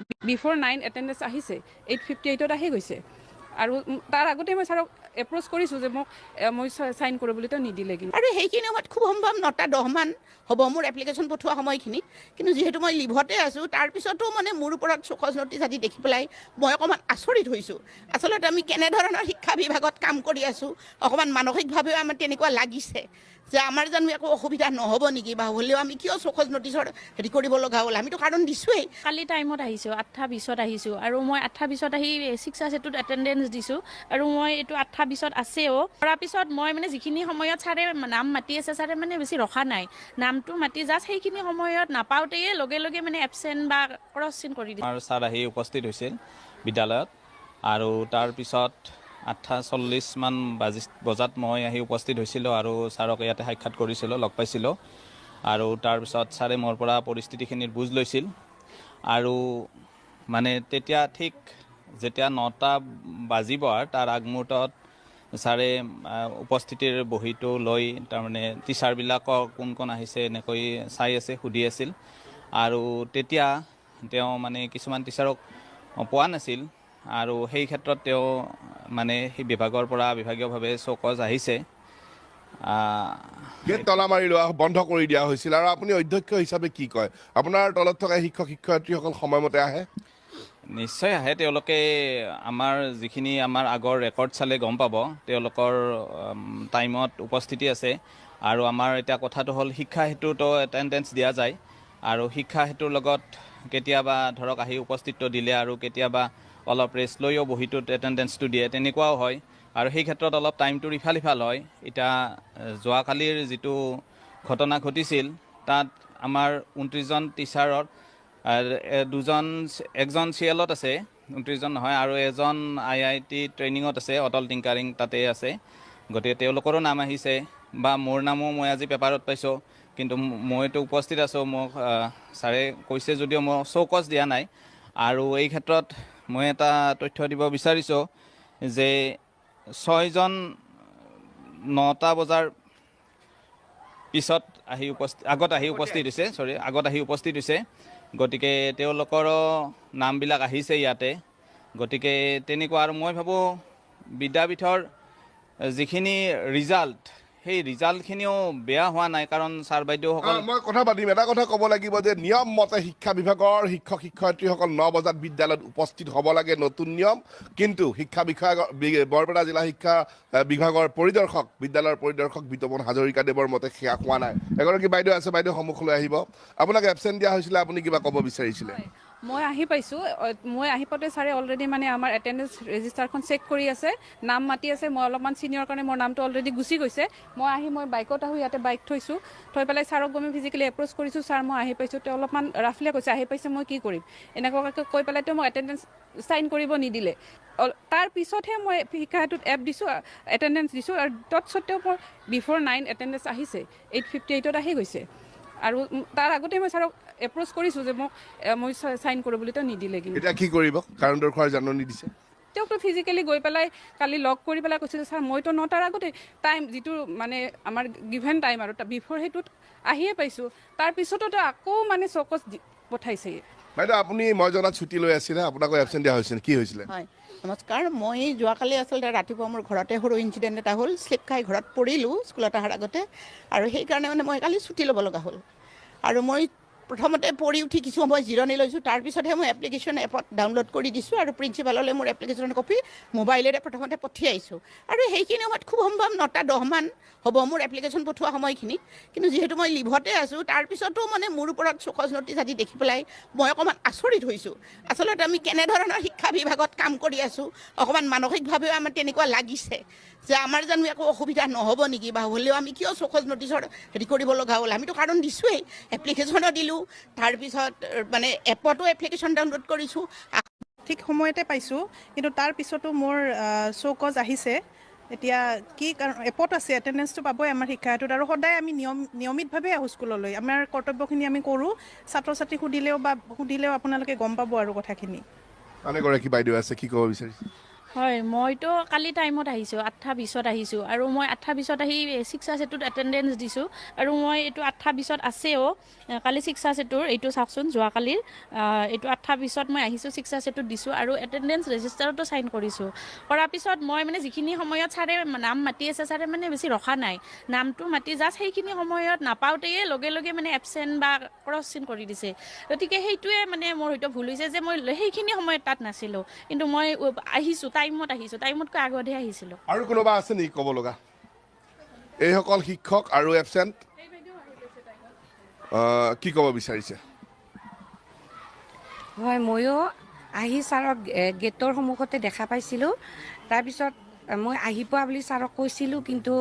Before 9 attendance আহিছে, 8:58ত আহি গৈছে। আৰু তাৰ আগতে মই ছাৰক এপ্ৰ'চ কৰিছোঁ যে মোক মই চাইন কৰোঁ বুলি, তেওঁ নিদিলে। কিন্তু আৰু সেইখিনি সময়ত খুব সম্ভৱ 9টা 10মান হ'ব মোৰ এপ্লিকেশ্যন পঠোৱা সময়খিনি। কিন্তু যিহেতু মই লিভতে আছোঁ, তাৰপিছতো মানে মোৰ ওপৰত চকজ নটিচ আদি দেখি পেলাই মই অকণমান আচৰিত হৈছোঁ। আচলতে আমি কেনেধৰণৰ শিক্ষা বিভাগত কাম কৰি আছোঁ, অকণমান মানসিকভাৱেও আমাৰ তেনেকুৱা লাগিছে যে আমাৰ জানো একো অসুবিধা নহ'ব নেকি, বা হ'লেও আমি কিয় চকজ নটিচৰ হেৰি কৰিব লগা হ'ল, আমিতো কাৰণ দিছোঁৱেই। কালি টাইমত আহিছোঁ, 8:20ত আহিছোঁ আৰু মই 8:20ত আহি শিক্ষা সেতুত এটেণ্ডেঞ্চ দিছোঁ আৰু মই এইটো 8:20ত আছেও। কৰাৰ পিছত মই মানে যিখিনি সময়ত ছাৰে নাম মাতি আছে, ছাৰে মানে বেছি ৰখা নাই, নামটো মাতি জাষ্ট সেইখিনি সময়ত নাপাওঁতেই লগে লগে মানে এবচেণ্ট বা ক্ৰছ চিন কৰি দিছে। আমাৰ ছাৰ আহি উপস্থিত হৈছিল বিদ্যালয়ত আৰু তাৰপিছত 8:40মান বজাত মই আহি উপস্থিত হৈছিলোঁ আৰু ছাৰক ইয়াতে সাক্ষাৎ কৰিছিলোঁ, লগ পাইছিলোঁ। আৰু তাৰপিছত ছাৰে মোৰ পৰা পৰিস্থিতিখিনিৰ বুজ লৈছিল আৰু মানে তেতিয়া ঠিক যেতিয়া 9টা বাজিব আৰু তাৰ আগমুহূৰ্তত ছাৰে উপস্থিতিৰ বহীটো লৈ তাৰমানে টিচাৰবিলাকক কোন কোন আহিছে এনেকৈ চাই আছে, সুধি আছিল। আৰু তেতিয়া তেওঁ মানে কিছুমান টিচাৰক পোৱা নাছিল আৰু সেই ক্ষেত্ৰত তেওঁ মানে সেই বিভাগৰ পৰা বিভাগীয়ভাৱে চৌকজ আহিছে। গেট তলা মাৰি লোৱা বন্ধ কৰি দিয়া হৈছিল। আৰু আপুনি অধ্যক্ষ হিচাপে কি কয়, আপোনাৰ তলত থকা শিক্ষক শিক্ষয়িত্ৰীসকল সময়মতে আহে? নিশ্চয় আহে। তেওঁলোকে আমাৰ যিখিনি আমাৰ আগৰ ৰেকৰ্ড চালে গম পাব তেওঁলোকৰ টাইমত উপস্থিতি আছে। আৰু আমাৰ এতিয়া কথাটো হ'ল শিক্ষা সেতুতো এটেণ্ডেঞ্চ দিয়া যায় আৰু শিক্ষা সেতুৰ লগত কেতিয়াবা ধৰক আহি উপস্থিতটো দিলে আৰু কেতিয়াবা অলপ ৰেষ্ট লৈও বহীটোত এটেণ্ডেঞ্চটো দিয়ে, তেনেকুৱাও হয়। আৰু সেই ক্ষেত্ৰত অলপ টাইমটোৰ ইফাল সিফাল হয়। এতিয়া যোৱাকালিৰ যিটো ঘটনা ঘটিছিল তাত আমাৰ 29জন টিচাৰৰ একজন চি এলত আছে, 29জন নহয়, আৰু এজন আই I T ট্ৰেইনিঙত আছে, অটল টিংকাৰিং তাতে আছে। গতিকে তেওঁলোকৰো নাম আহিছে বা মোৰ নামো মই আজি পেপাৰত পাইছোঁ, কিন্তু মইতো উপস্থিত আছোঁ। মোক ছাৰে কৈছে যদিও মই চৌকজ দিয়া নাই। আৰু এই ক্ষেত্ৰত মই এটা তথ্য দিব বিচাৰিছোঁ যে 6জন 9টা বজাৰ পিছত আহি আগত আহি উপস্থিত হৈছে, চৰি, আগত আহি উপস্থিত হৈছে। গতিকে তেওঁলোকৰো নামবিলাক আহিছে ইয়াতে। গতিকে তেনেকুৱা। আৰু মই ভাবোঁ বিদ্যাপীঠৰ যিখিনি ৰিজাল্ট, সেই ৰিজাল্টখিনিও বেয়া হোৱা নাই, কাৰণ ছাৰ বাইদেউসকল মই কথা পাতিম। এটা কথা ক'ব লাগিব যে নিয়ম মতে শিক্ষা বিভাগৰ শিক্ষক শিক্ষয়িত্ৰীসকল 9 বজাত বিদ্যালয়ত উপস্থিত হ'ব লাগে, নতুন নিয়ম। কিন্তু শিক্ষা বিষয়া বৰপেটা জিলা শিক্ষা বিভাগৰ পৰিদৰ্শক, বিদ্যালয়ৰ পৰিদৰ্শক বিতোপন হাজৰিকাদেৱৰ মতে সেয়া হোৱা নাই। এগৰাকী বাইদেউ আছে, বাইদেউ সন্মুখলৈ আহিব। আপোনাক এবচেণ্ট দিয়া হৈছিলে, আপুনি কিবা ক'ব বিচাৰিছিলে? মই আহি পাইছোঁ। মই আহি পাওঁতে ছাৰে অলৰেডি মানে আমাৰ এটেণ্ডেঞ্চ ৰেজিষ্টাৰখন চেক কৰি আছে, নাম মাতি আছে। মই অলপমান ছিনিয়ৰ কাৰণে মোৰ নামটো অলৰেডি গুচি গৈছে। মই আহি মই বাইকত আহোঁ, ইয়াতে বাইক থৈছোঁ, থৈ পেলাই ছাৰক গৈ মই ফিজিকেলি এপ্ৰ'চ কৰিছোঁ, ছাৰ মই আহি পাইছোঁ। তেওঁ অলপমান ৰাফলি কৈছে, আহি পাইছে মই কি কৰিম এনেকুৱাকৈ কৈ পেলাই তেওঁ মোক এটেণ্ডেঞ্চ চাইন কৰিব নিদিলে। তাৰ পিছতহে মই শিক্ষা সেতুত এপ দিছোঁ, এটেণ্ডেঞ্চ দিছোঁ। আৰু তৎসত্ত্বেও মোৰ বিফ'ৰ 9 এটেণ্ডেঞ্চ আহিছে, 8:58ত আহি গৈছে। আৰু তাৰ আগতে মই ছাৰক এপ্ৰ'চ কৰিছোঁ যে মোক মই চাইন কৰোঁ বুলি, তেওঁ নিদিলে। কিন্তু এতিয়া কি কৰিব, কাৰণ দৰ্শোৱাৰ জাননী দিছে? তেওঁকতো ফিজিকেলি গৈ পেলাই কালি লগ কৰি পেলাই কৈছোঁ যে ছাৰ মইতো 9টাৰ আগতে টাইম যিটো মানে আমাৰ গিভেন টাইম আৰু বিফ'ৰ সেইটোত আহিয়ে পাইছোঁ। তাৰপিছতো তেওঁ আকৌ মানে চকচ পঠাইছে। বাইদেউ আপুনি মই জনাত ছুটি লৈ আছিলে, আপোনাকো এবচেণ্ট দিয়া হৈছিল, কি হৈছিলে? হয় নমস্কাৰ, মই যোৱাকালি আচলতে ৰাতিপুৱা মোৰ ঘৰতে সৰু ইনচিডেণ্ট এটা হ'ল, শ্লিপ খাই ঘৰত পৰিলোঁ স্কুলত অহাৰ আগতে, আৰু সেইকাৰণে মানে মই কালি ছুটি ল'ব লগা হ'ল। আৰু মই প্ৰথমতে পৰি উঠি কিছু সময় জিৰণি লৈছোঁ, তাৰপিছতহে মই এপ্লিকেশ্যন এপত ডাউনলোড কৰি দিছোঁ আৰু প্ৰিন্সিপাললৈ মোৰ এপ্লিকেশ্যনৰ কপি মোবাইলেৰে প্ৰথমতে পঠিয়াইছোঁ। আৰু সেইখিনি সময়ত খুব সম্ভৱ 9টা 10মান হ'ব মোৰ এপ্লিকেশ্যন পঠোৱা সময়খিনি। কিন্তু যিহেতু মই লিভতে আছোঁ, তাৰপিছতো মানে মোৰ ওপৰত চকজ নটিচ আদি দেখি পেলাই মই অকণমান আচৰিত হৈছোঁ। আচলতে আমি কেনেধৰণৰ শিক্ষা বিভাগত কাম কৰি আছোঁ, অকণমান মানসিকভাৱেও আমাৰ তেনেকুৱা লাগিছে যে আমাৰ জানো একো অসুবিধা নহ'ব নেকি, বা হ'লেও আমি কিয় চকজ নটিচৰ হেৰি কৰিব লগা হ'ল, আমিতো কাৰণ দিছোঁৱেই, এপ্লিকেশ্যনো দিলোঁ, তাৰপিছত মানে এপতো এপ্লিকেশ্যন ডাউনলোড কৰিছোঁ। ঠিক সময়তে পাইছোঁ, কিন্তু তাৰ পিছতো মোৰ চৌকজ আহিছে। এতিয়া কি কাৰণ এপত আছে, এটেণ্ডেঞ্চটো পাবই আমাৰ শিক্ষা সেতুত। আৰু সদায় আমি নিয়মিতভাৱে আহোঁ স্কুললৈ, আমাৰ কৰ্তব্যখিনি আমি কৰোঁ। ছাত্ৰ ছাত্ৰী সুধিলেও বা সুধিলেও আপোনালোকে গম পাব আৰু কথাখিনি। আন এগৰাকী বাইদেউ আছে, কি ক'ব বিচাৰিছে? হয়, মইতো কালি টাইমত আহিছোঁ, 8:20 আহিছোঁ আৰু মই 8:20 আহি শিক্ষা সেতুত এটেণ্ডেঞ্চ দিছোঁ আৰু মই এইটো 8:20 আছেও কালি শিক্ষা সেতুৰ, এইটো চাওকচোন যোৱাকালিৰ এইটো 8:20 মই আহিছোঁ, শিক্ষা সেতুত দিছোঁ আৰু এটেণ্ডেঞ্চ ৰেজিষ্টাৰতো চাইন কৰিছোঁ। কৰাৰ পিছত মই মানে যিখিনি সময়ত ছাৰে নাম মাতি আছে, ছাৰে মানে বেছি ৰখা নাই, নামটো মাতি জাষ্ট সেইখিনি সময়ত নাপাওঁতেয়ে লগে লগে মানে এবচেণ্ট বা ক্ৰছ চিন কৰি দিছে। গতিকে সেইটোৱে মানে মোৰ হয়তো ভুল হৈছে যে মই সেইখিনি সময়ত তাত নাছিলোঁ, কিন্তু মই আহিছোঁ, টাইমত আহিছোঁ, টাইমতকৈ আগতহে আহিছিলোঁ। আৰু কোনোবা আছে নেকি ক'ব লগা? এইসকল শিক্ষক আৰু এবচেণ্ট কি ক'ব বিচাৰিছে? হয়, ময়ো আহি ছাৰক গেটৰ সন্মুখতে দেখা পাইছিলোঁ। তাৰপিছত মই আহি পোৱা বুলি ছাৰক কৈছিলোঁ, কিন্তু